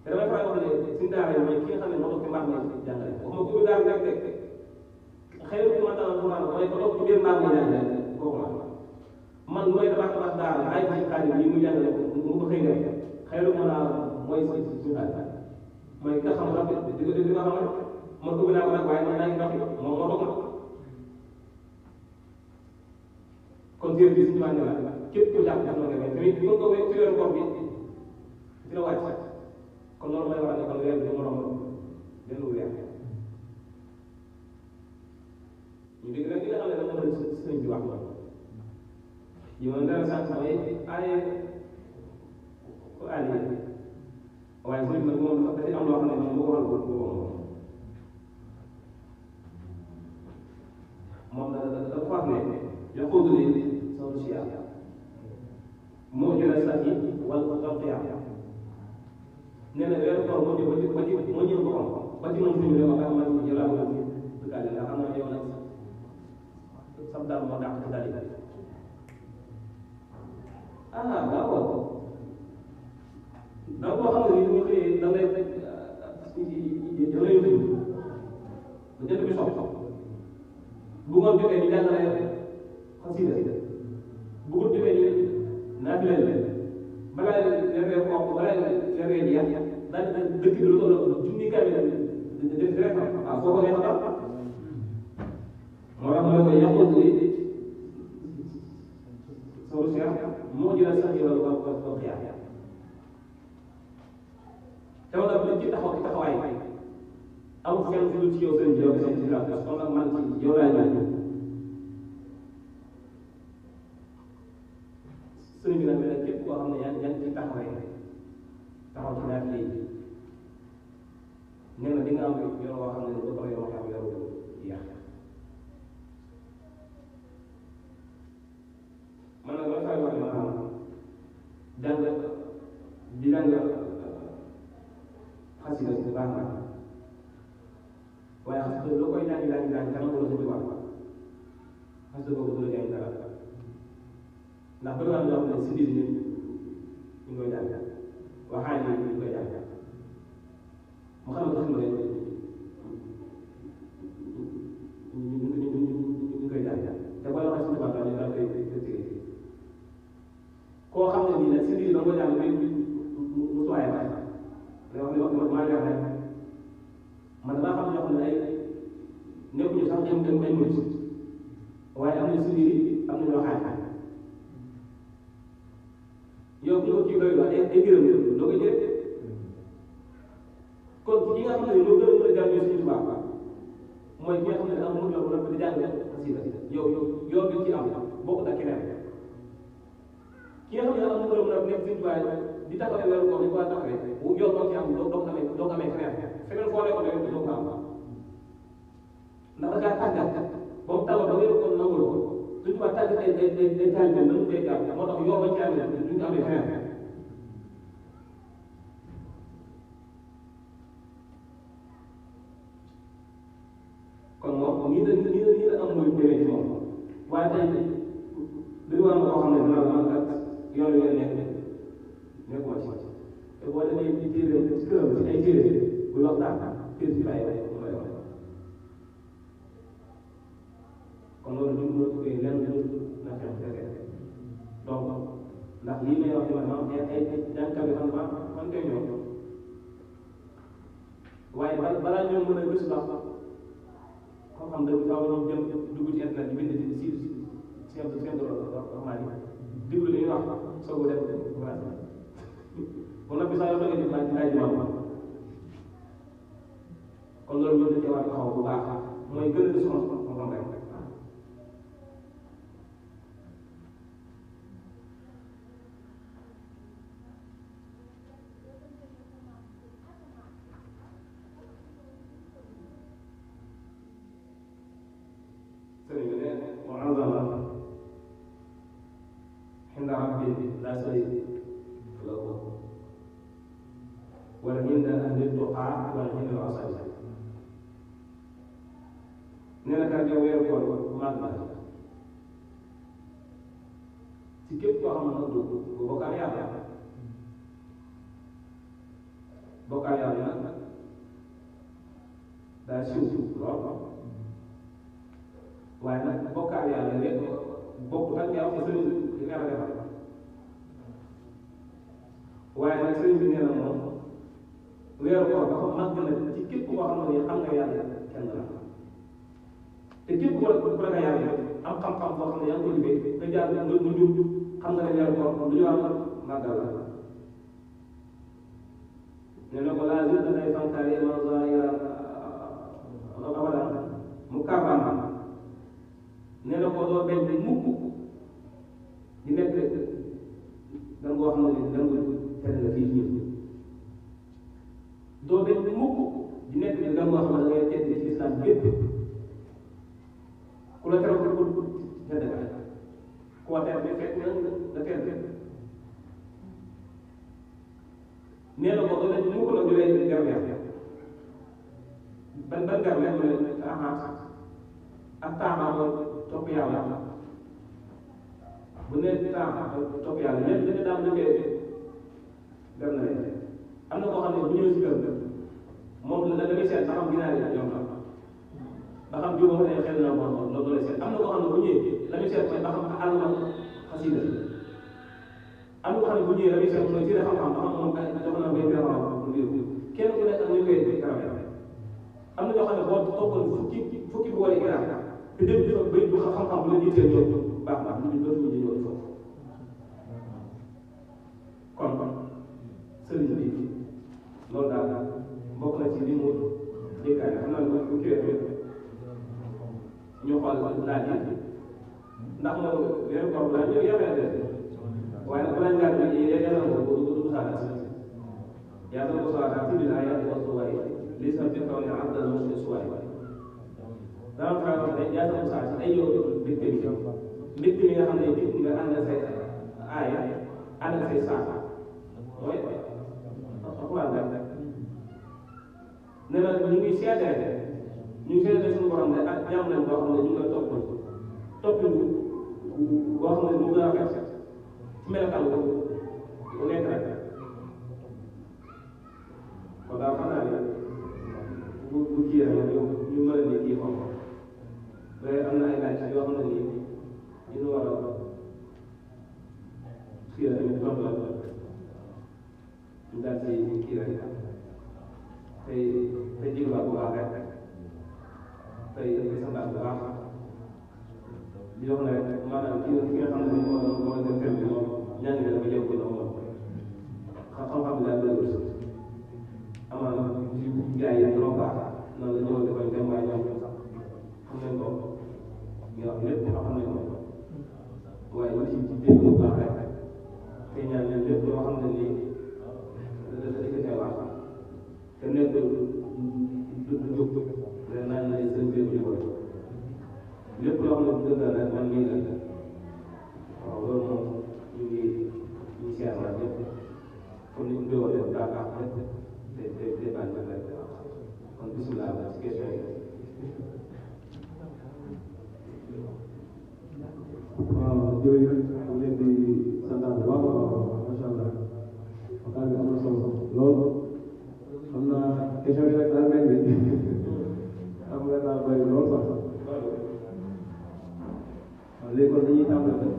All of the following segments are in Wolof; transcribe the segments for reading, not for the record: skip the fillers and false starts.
te damay faral wax ne suñu daara yi mooy ki nga xam ne moo toog ci mbaar mi jàngale waxuma ko bi daara rek xëy na ku ma tànnal Alxuraan mooy ko toog ci biir mbaar mi jàngale kooku la man lu may tabax daara bàyyi ko ci xaalis yi mu jàngale mu ko xëy na xëy na mën naa mooy suñu xaalis mooy ki nga xam rafet di nga xam ne man ko bi naa ko nag waaye man naa ngi dox moom moo toog kon téere bi suñu wàññi la képp ku jàpp def na nga tamit bi ko ci weeru koor bi dina wàcc kon loolu may waral ne kon weer bi du moroom benn weer ñu dégg nag li nga xam ne dama mën sëñ bi wax yi ma dara sànq mooy aaye ko aali waaye sëñ bi nag moom dafay am loo xam ne moom bu waxal ko moom dafa wax ne يقول لي صوت الشيعة موجب الساكي والقيام نحن غير قوم موجب قوم بدي من في اليوم كان من يلا بقال لا أنا اليوم سبدا ما دعك ذلك لا هو لا هو هم يقولون في دلائل دلائل بجد بيشوف bukan juga di dalam xasida bu ko defee ni naafila la balaa leer xonq balaa leer jeex daal di dëkk bi lu toll junni kamil def rek waaw foo ko neex a moo tax mu ne ko yàqul li soo seex moo jëla sax yow ko xiyaar te wala bu ci taxaw ci taxawaay amul kenn fu dul ci yow seen jëw seen ci la kon nag man ci yow laa ñëw sëriñ bi nag ne képp koo xam ne yaa ngi ci taxawee taxaw ci naaj lii nee na di nga am yoon woo xam ne du ko yoon xam yow yàq man nag man fay wax ne maanaam jàng di jàng xasida bu baax na waaye xasida loo koy jàng kanam wala sa tubaab xasida boobu du la jàng dara ndax bëri naa loo xam ne si biir ñun ñu koy jàng waxaay yi ñu koy jàng mu xam ne xasida ñu koy jàng te booy waxee si tubaab daal koy tëgg koo xam ne nii nag si biir da nga ko jàng mu suwaay ba nga wax ne maa ngi rek man damaa xam ñoo xam ne ay nekkuñu sax dem ay murit waaye am na si biir am na ñoo xaaj yow bu ñu kii doy la ay gërëm doo ko jëlee kon ki nga xam ne ñoo gën a mën a jàng suñu tubaab mooy ki nga xam ne amul yow nag di jàng xasida yow bi ci am bokk ak keneen ki nga xam ne amul yow nag nekk suñu tubaab di taxawee weeru koor di ko taxawee bu yow doo ci am doo amee feneen foo nekkoon rek doo ko am ndax da ngaa tàggat ba mu tàggat ba weeru koor nangul ko suñu tubaab tàggat ay taalibe nan koy jàng moo tax yow ba ci amee duñ ko amee feneen kon moom nii la am muy demee ci moom waaye tey dañu war a koo xam ne dina la man kat yoon yooyu nekkuma ci te boo demee ci téere ci këram ci ay téere buy waxtaan téere ci bàyyi mu lay wax kon loolu ñu mën a tuddee lenn na xew fekkee donc ndax lii may wax ci man ay jàngkat yi man koy ñëw waaye balaa ñoo mën a gëstu ndax xam-xam dëgg faaw ñu jëm dugg ci internet di bind si seen rahmaan yi déglu li ñuy wax soog a dem kon nag saa yoo toogee di laaj kon loolu ñoo dañu war a taxaw bu baax mooy gën a gis xam-xam rek sëriñ bi ne mu'azama inda rabbi la sharika lahu wala inda ahli tuqa wala inda al-asali nee na kat yow weeru koor màgg na ci képp koo xam ne nag du bokkaale yàlla bokkaale yàlla nag daa siiw lool waaye nag bokkaale yàlla lépp bokk ak yow ci sëriñ bi nga defal waaye nag sëriñ bi nee na moom weeru koor dafa màgg na ci képp koo xam ne xam nga yàlla kenn la te képp ku la nga yàlla am xam-xam boo xam ne yaa ngi ko liggéey nga jaar nga jub xam nga ne weeru koor lu ñu war a màggal la nee na ko laa zilta day fankaare ma zahira abadan mu kàbbaam nee na ko doo benn mukk di nekk da nga xam ne da nga tere la fii ñun doo benn mukk di nekk da nga xam ne da ngay tedd ci islam bépp ku la tere ko tedd nga koo tere ba fekk nga tedd nee na ko doo benn mukk la ñu lay garweer ban garweer mu ne ak taaxaa mooy topp yàlla bu ne taaxaa topp yàlla ñëpp dañu daan liggéey gar na leen am na koo xam ne bu ñëwee si kër moom la da ngay seet ba xam ginaar yi ñoom la ba xam jiw ba mu ne xel na bon loolu lay seet am na koo xam ne bu ñëwee la muy seet mooy ba xam àll na xasida am na koo xam ne bu ñëwee la muy seet mooy ci xam-xam ba xam moom jox na koy gërëm kenn ku nekk ak ñu koy gërëm am na ñoo xam ne boo toppoon fukki bu wala gërëm te dem ci bay du xam-xam bu la jiitee ñoom baax baax ñu dootu ñu ñëw foofu kon sëriñ bi loolu daal bokk na ci li mu dénkaane xam naa ne bu kiwee ñu xool laaj yi ndax moom weeru koor laaj yooyu yàlla def waaye nag balaa ngaa bi yàlla ko du saada yàlla ko saada ci biir ayat wa suwaay li sa fi kaw ne abdal mos suwaay dama faral wax ne yàlla ko saada ci ay yow mbégte mi nga xam ne nit nga ànd say aaya ànd say saaka mooy alxuraan rek nee na ñu ngi seetee suñu borom ne ak jàmm nañ boo xam ne ñu ngi koy topp boo xam ne mu gën a rafet ci melokaan bu nekk rek kon daal xam naa ne bu kii rek ñu mën a ni kii xool ko am na ay laaj yoo xam ne nii ñu war a kii rek ñu tontu la ñu daal ci kii rek tey jéggiwaat bu baax rek tey santaat bu baax di wax ne rek maanaam ki nga xam ne moo def thème bi moom ñaan nga dafa jëm ko doon moom xam-xam bi daal doy wër amaana ci gars yi trop baax noonu la ñëw defal thème waaye ñoom xam nañ ko ñu wax lépp xam nañ ko waaye ñu ci dégg bu baax rek te ñaan leen lépp loo xam ne nii dafa tee wax te nekk du jóg ren naan nañ seen biir bu ñu lépp loo xam ne bu dëgg rek man mii la waaw loolu moom ñu ngi seet naa ñëpp comme ni ñu koy waxee baax te bañ na rek kon bisimilah ci question yi. waaw jërëjëf ñu leen di santaan bu baax macha allah waxtaan bi am na solo loolu xam naa question yi rek daal mel ni am nga naa bëri lool sax waaw léegi kon dañuy tàmbali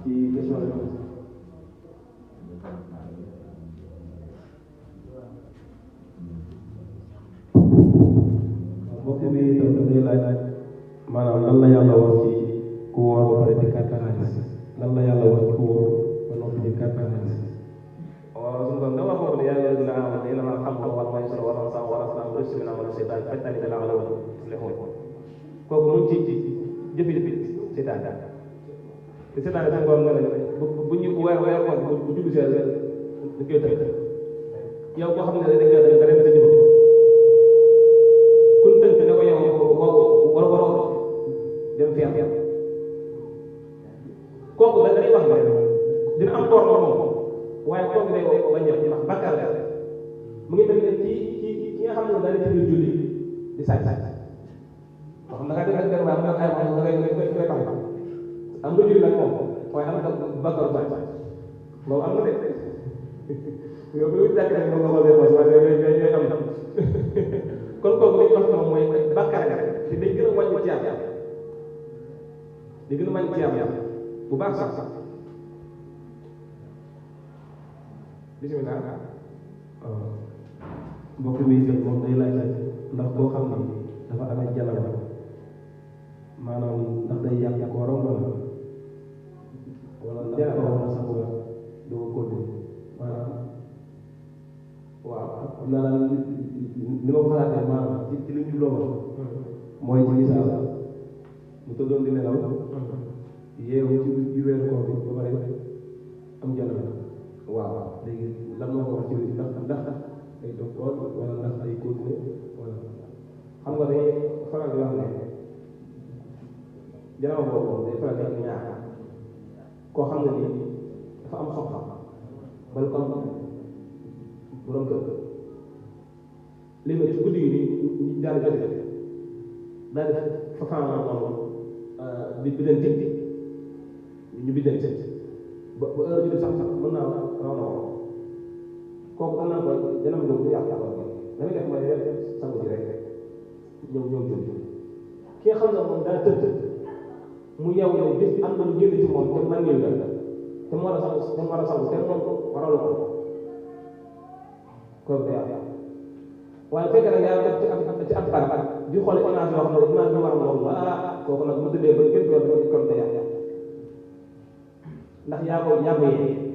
ci question yi mbokk mi dafa day laaj maanaam lan la yàlla wax ci ku wóor ba pare di kàttan xaalis lan la yàlla wax ci ku wóor ba noppi di kàttan xaalis. waaw suñu doon dama foog ne yaa ngi leen di naan dina la xam wala may solo wala sax wala sax lu si na wala seetaan fettani dana ala wala lexoon kooku mu ngi ci jëfi seetaan te seetaan dafa ngoon nga ne bu ñu weer xool bu jublu see da koy tënk yow boo xam ne da nga dem te jëf kun tënk ne ko yow waroo dem fi am kooku da day wax ne dina am koor moom waaye kooku day bañ a wax bakkar la mu ngi mel ne ci nga xam ne daal ci biir julli di saaj wax na nga def ak benn waaye mu ay wax nga koy tax am nga julli nag moom waaye am nga bakkar saaj loolu am na de yow bu ñu jàkk rek moom nga xoolee poos parce que yooyu am kon kooku li ñu wax moom mooy bàkkaar nga te day gën a wàññi ci yàlla day gën a wàññi ci yàlla bu baax sax bismillah mbokk mi jot moom day laaj ndax koo xam ne dafa amee janaba maanaam ndax day yàq kooram wala ndax ko war a sangu doo ko maanaam waaw xam naa daal ni ma ko xalaatee maanaam ci li ñu jubloo mooy ci misaal mu tëddoon di nelaw yeewu ci weeru koor bi ba pare am janaba waaw léegi lan moo ko wax ci biir ndax ay doog koor wala ndax ay continuer wala xam nga day faral di wax ne janaba boobu day faral di wax ñaar koo xam ne nii dafa am soxla bala ko am borom kër li nga ci guddi gi nii daal di jot daal di fa fànn noonu bi leen tëj ñu bi leen tëj ba heure bi sax mën naa raw na woon kooku am naa ko janam jóg du yàq yàq la muy def mooy sangu ji rek ñëw jóg ki nga xam ne moom daa tëdd mu yeewu ne gis am na lu génn ci moom te man nii la te mu war a sangu te moom waral ko kooku day yàq waaye fekk nag yaa def ci ab barab di xool image yoo xam ne image bi war na loolu kooku nag mu tëddee ba gën yoon kon day yàq ndax yaa ko yee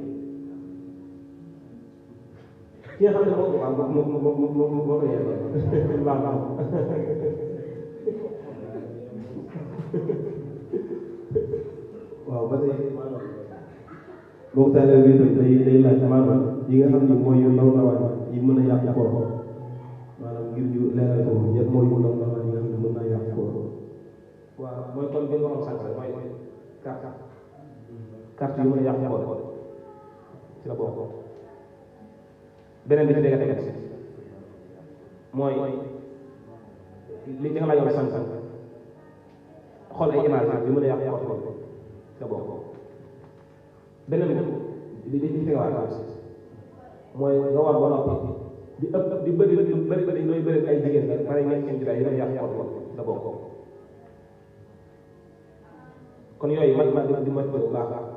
ki nga xam ne moom waaw moo ko yee baax baax waaw ba tey boo taalee bi itam day laaj maanaam yi nga xam ne mooy yu ndaw ndawaan yi mën a yàq koor maanaam ngir ñu leeral ko yan mooy yu ndaw ndawaan yi nga xam ne mën naa yàq koor waaw mooy kon bi nga waxoon sànq mooy carte yu mën a yàq koor ci la bokk beneen bi ci dégg tegat mooy li nga laa yow sànq xool ay image yu mën a yàq koor ci la bokk beneen bi li tegawaat mooy nga war ba noppi di ëpp di bëri looy bëri ay jigéen rek pare ngeen seen jiraay yi mën a yàq koor la bokk kon yooyu man di ma bu baax